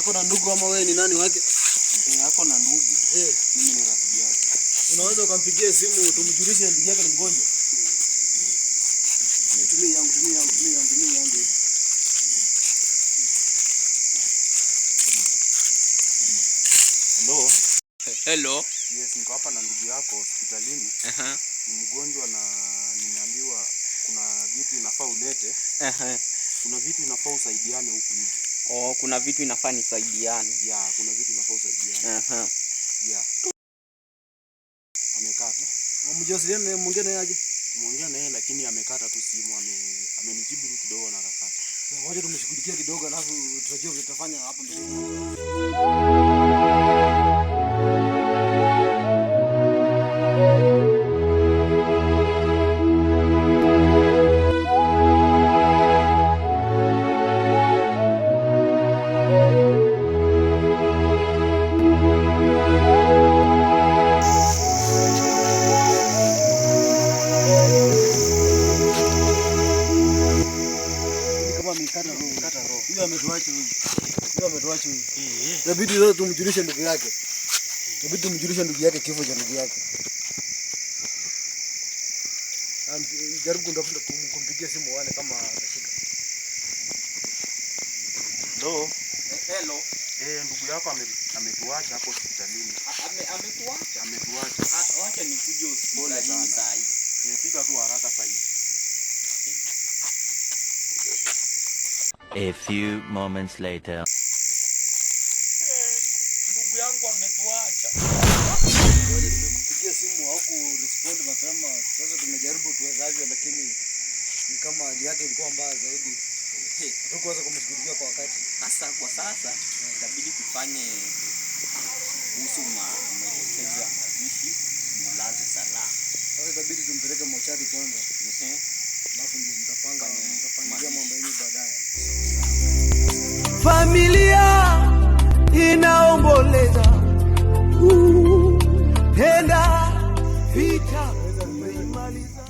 Ako na ndugu ama wewe ni nani wake? Ako na ndugu. Mimi ni rafiki yake. Unaweza ukampigia simu tumjulishe ndugu yake ni mgonjwa. Tumia yangu, tumia yangu, tumia yangu, tumia yangu. Hello. Hello. Yes, niko hapa na ndugu yako hospitalini. Ni mgonjwa na nimeambiwa kuna vitu inafaa ulete. Kuna vitu inafaa usaidiane huku hivi. Oh, kuna vitu inafaa nisaidiane. Yeah, kuna vitu inafaa usaidiane. Yeah. Amekata. Mjasiliane naye, mwongee naye aje. Tumeongea naye lakini amekata tu simu, amenijibu tu kidogo na akakata. Wacha tumshughulikie kidogo alafu tutajua vile tutafanya hapo mbele. Kama amekata roho, kata roho. Huyu ametuacha huyu. Huyu ametuacha huyu. Inabidi sasa tumjulishe ndugu yake. Inabidi tumjulishe ndugu yake kifo cha ndugu yake. Jaribu kumtafuta, kumpigia simu uone kama atashika. Hello. Hello. Ndugu yako ametuacha hapo hospitalini. Ametuacha. Ametuacha. Wacha nikuje hospitalini Pole sana. saa hii. Fika tu haraka saa hizi. A few moments later. Ndugu yangu ametuacha. Tumekupigia simu haku respond mapema. Sasa tumejaribu tuwezavyo, lakini ni kama hali yake ilikuwa mbaya zaidi. Hatukuweza kumshughulikia kwa wakati. Sasa kwa sasa itabidi tufanye kuhusu maelekezo ya mazishi, mulaze salama. Sasa itabidi tumpeleke mochari kwanza. Alafu ndio Fanye mtapangilia mazishi. mambo yenu baadaye. Familia inaomboleza, tenda vita umeimaliza.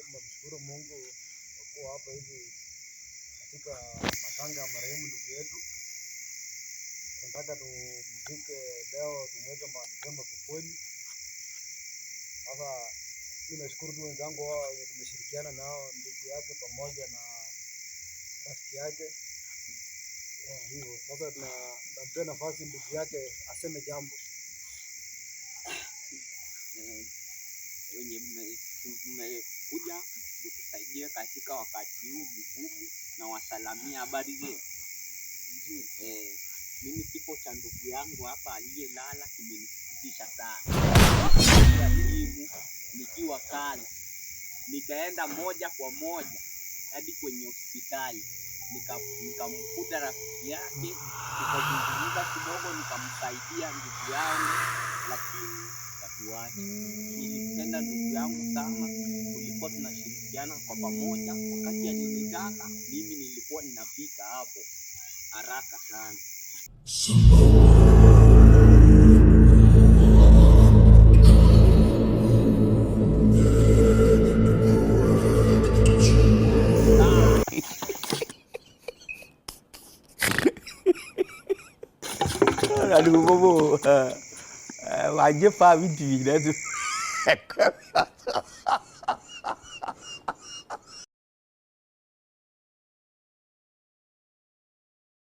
Tunamshukuru Mungu kwa kuwa hapa hivi katika matanga ya marehemu ndugu yetu. Tunataka tumzike leo, tumweke mahali pema peponi. Sasa mimi nashukuru tu wenzangu hao wenye tumeshirikiana nao, ndugu yake pamoja na rafiki yake. Hivyo sasa tunampea nafasi ndugu yake aseme jambo. Wenye mmekuja kutusaidia katika wakati huu mgumu, na wasalamia habari zenu. Mimi kifo cha ndugu yangu hapa aliyelala kimenisikitisha sana. Nilipiga simu nikiwa kazi, nikaenda moja kwa moja hadi kwenye hospitali, nikamkuta rafiki yake, tukazungumza kidogo, nikamsaidia ndugu yangu, lakini katuacha. Nilimpenda ndugu yangu sana, tulikuwa tunashirikiana kwa pamoja. Wakati alinitaka mimi nilikuwa ninafika hapo haraka sana. Aduh, bobo, wajib fa video tu.